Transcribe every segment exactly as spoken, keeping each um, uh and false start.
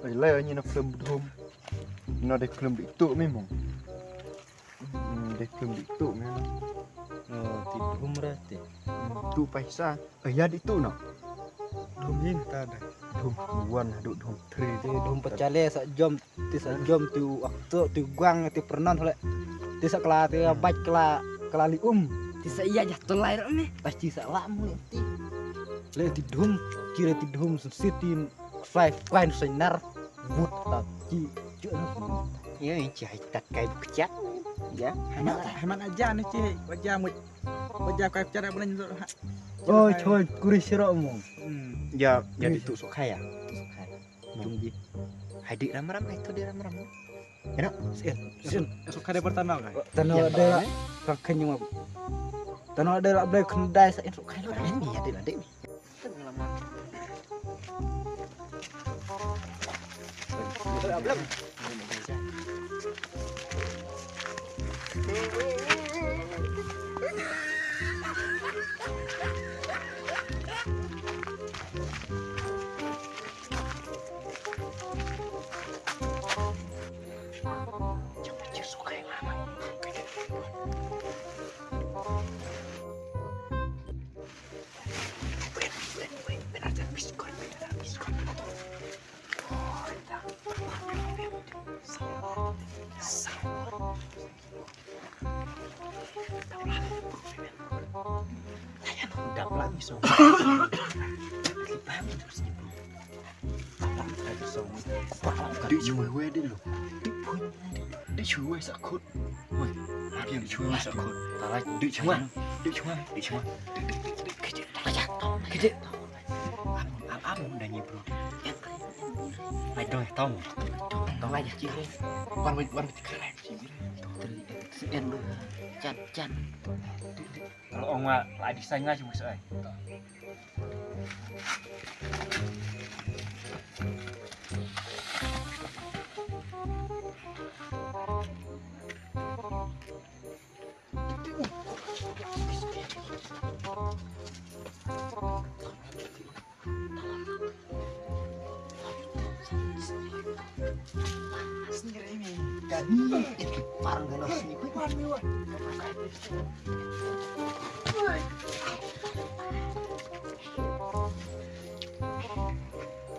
Ai lai ni na film Dhum. Na de film di tu memang. Hmm, de film di tu memang. Oh, ti Dhum ra ti. Hmm, tu paisa. Ai ya di tu na. Dhum yin ta da. Dhum one, Dhum three. Ti Dhum pachale sa jom, ti sa jom ti u actor, ti u gwang, ti pernah le. Ti sa kala, ti baj kala, kala li um. Ti sa iya jah tulai ro ni. Pasti sa la mu ti. Le ti Dhum, kira ti Dhum siti. Five coin senar. Mut ta ci. Ci. Yo ci hai tat kai bukchat. Ya. Hemat hemat aja ni ci. Wajah mut. Wajah kai bukchat apa ni. Oh, choi kuri siro mu. Hmm. Ya, ya di tu sok kaya. Sok kaya. Jung di. Hai di ram ram, hai tu di ram ram. Eno, sien, sien. Sok kaya pertama kan. Tano ada. Kan kenyum. Tano ada lah beli kendai sa sok kaya. Ini ya di lah di. Dap lah ni song. Dei shuwa wei dei lo. Dei shuwa wei sa khut. Wei, dei shuwa wei sa khut. Dei shuwa. Dei shuwa. Dei shuwa. Kejap. Kejap. Am am am dah ni bro. Ai dong tong. Tong aja sih. Wan wei wan wei. Sien lo. Chan chan. Kalau ong ma la di sanga cuma sai.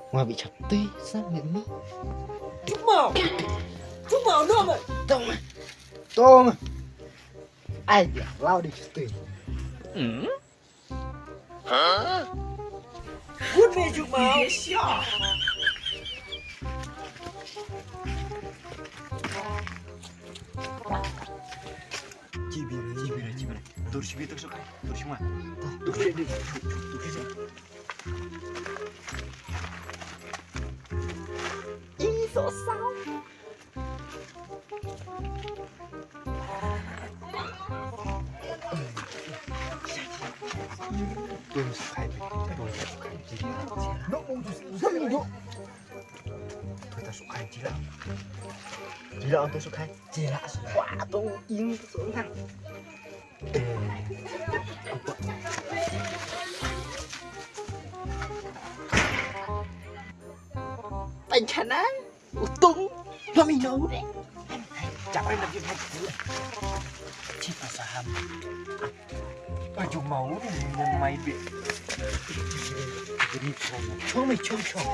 Wa bi chap tui sa ngi ni. Chuma. Chuma no ma. Tong. Tong. Ai ya, lau di chap tui. Hmm? Wut me juk mau. Cibi, cibi, cibi. Tur cibi tur sukai. Tur cuma. Tur cibi. Tur cibi. Ih, so sao. Panchana. Utung. Mami no. Chak rin lagi. Cita saham. Baju mau ni mai be. Jadi chong chong chong.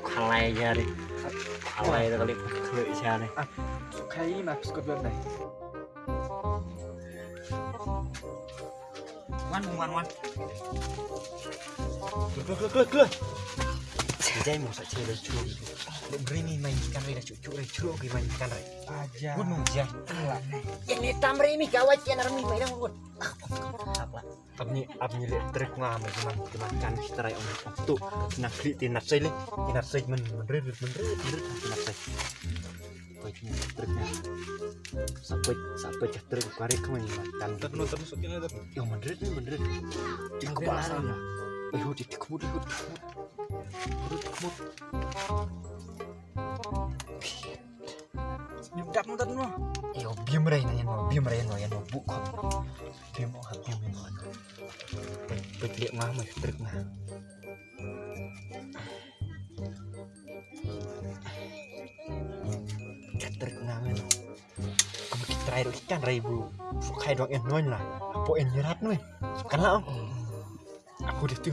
Khalai jari. Khalai kali khalai jari. Kai nak skot dai. Wan, wan, wan. Keluar, keluar, keluar, keluar. Jai mo sa chere chu. Bri mi mai kan re chu chu re chu ki mai kan re. Aja. Wan mo jai. Ini tam re mi kawat kan re mi mai dang wan. Apa? Abni abni le trek nga mai man man kan trai ong tu. Nak klik ti nak sai le. Ti nak sai men men re men re men re ti nak sai. Peit ni, trek ni. Sa peit, sa peit ka trek ka rek kmai ma tang. Tat no, tat no, sot ni, tat no. Yo, mandret ni, mandret. Tik ba sana. Ai ho, tik mut, tik mut. Tik mut. Yu tat no, tat no. Yo, bim rai na yan no, bim rai no yan no, buk ko. Bim o ha, bim no. Peit, peit lek ma, ma trek ma. Ai, ruh ki kan rai bu. Su khai dong en noin la. Apo en nyerat noin. Kan la ong. Aku deh tu.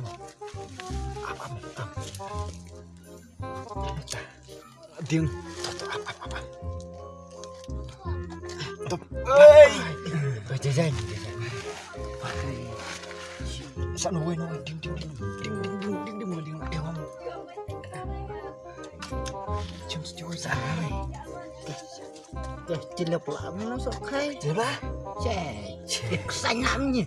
Am, am, am. Ding. Top, top, am, am, am, am. Top. Oi. Oi, jajan, jajan. Sa no wei no, ding, ding, ding. Ding, ding, ding, ding, ding, ding, ding. Eh, wang. Jam setuju sa. Teh, teh, cilep lah, mana sok khai? Cilep lah. Cek, cek, kesan namanya.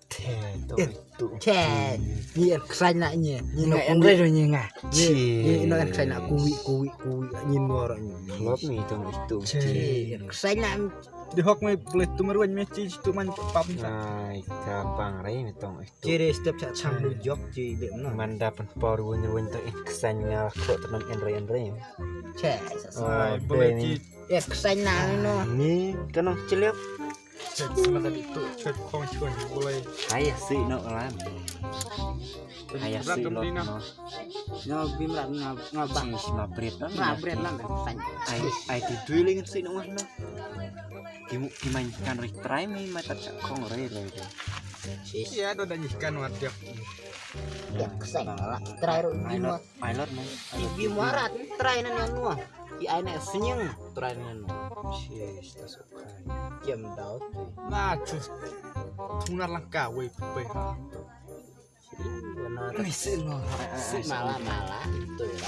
Teh, tu, Eh, tu. Cek, ni kesan namanya. Ni no Nga kongre yang tu ni nga. Ni, Cek. ni no kesan nak kuwi, kuwi, kuwi, ni muara ni. Klop ni tu, itu. Cek, kesan nam. Di hok mai boleh tu meruan mesti tu man pap ni. Ai, gampang rai ni tong itu. Ciri step cak chang lu jok ci dek no. Manda pen por wun wun tu eh kesan ngal kok tenam enre enre. Cek, Ai, boleh ci. Eh, kesan na no. Ni tenang cilep. Cek semata itu, cek kong cek boleh. Hai, si no lan. Hai, si no. No, bim rat nga, nga bang. Ci sima bret lan. Nga bret lan, kesan. Ai, ai, ti dui lingin si no no. Ki mu, ki main kan ri try mi, mai tak kong ri ri ri. Sis. Iya, do dan ikan wadah. Ya, kesan lah. Try ro Pilot, bim. Pilot, man. Bim warat, try nan yan no. Ki ai na senyeng, try nan yan no. Sis, tas ukai. Kiam dau tu. Nah, cus. Tunar langkah, wei, wei. Ni si no. Si mala mala tu ya.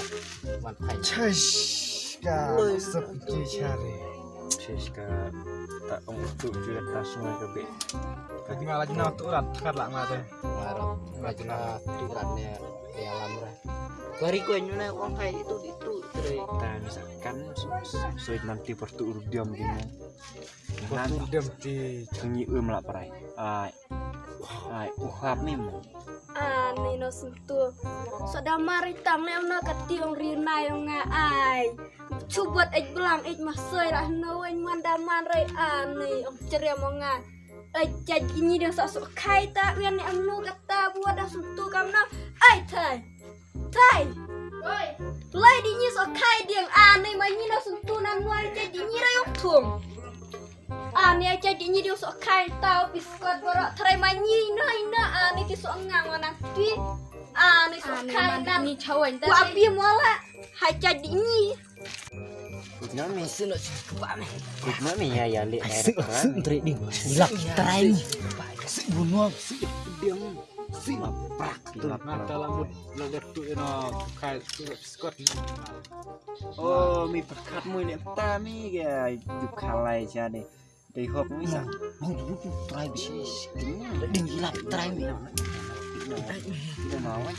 Wan pai. Cus ka sep ki cari. Cus ka tak ong tu juga tas semua ke be. Ka tinggal lagi na tu rat kat lah mata. Warok. Lagi na tu rat ne ya lam ra. Bari ko nyu na ong hai itu itu tre. Ta misalkan suit nanti pertu urdiam gini. Pertu urdiam ti. Ngi um lah prai. Ai. Ai, uhap ni mo. Ani no sentu. Soda mari tang ne na kati ong rina ong nga ai. Chubot ej blang ej masoi lah no wen manda man rai ani ong ceriam ong nga. Ej caj ini dia sok sok kai ta wen ne amnu kata buat dah sentu kam na. Ai tai. Tai. Oi. Lai di ni sok kai diang ani ma ni no sentu nan nuai caj ini rai ong thung. Ani ai caj di ni dia sok kai tau biskot borok trai ma ni no ina ani ti sok ngang wana ti. Ani sok kai nan. Ni chawan ta. Ku abi muala. Hai caj di ni. Good morning. Good morning ya ya le. Sik sik trading. Lak trai ni. Sik bunuh sik diang. Sik maprak tu. Mata lamut lagat tu ina kai tu biskot. Oh, mi pakat mu ni ta mi ga juk khalai cha ni. Dei hok mi sa. Nong dulu tu try bi. Ding hilap try mi. Ina mawan.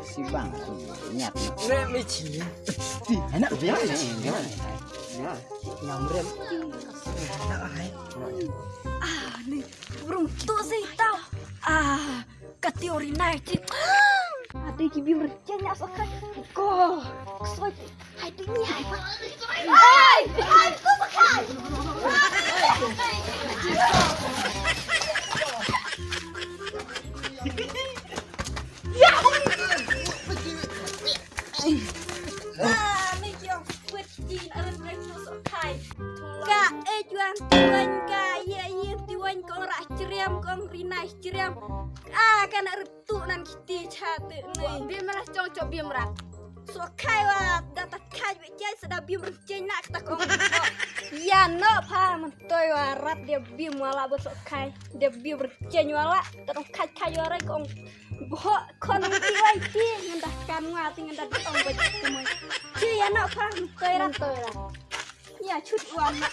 Si bang tu nyat. Ne mi chi. Ti anak dia ni. Ya. Nyam rem. Ah, ni burung tu si tau. Ah, Ka teori nai ti. Ade ki bim rchin ya sokai. Ko. Ksoi. Hai ding ni hai. Hai. Hai ko sokai. Ya. Ah, ni ki ong kwit ki aran rai no sokai. Ka e juan tuan ka ye ye tuan kong ra chriam kong rinai chriam. Ah, ka na tu nan kiti cha te nei. Bim rat chong chong bim rat. Sokai wa da ta kai be chai sa da bim rat chai na ta kong. Ya no pha man toi wa rat dia bim wala bo sokai. Dia bim rat chai wala ta kong kai kai wa rai kong. Bo kon ti wai ti ngan da kan wa ti ngan da ong ba ti mai. Chi ya no pha man toi rat. Toi rat. Ya chut wa na.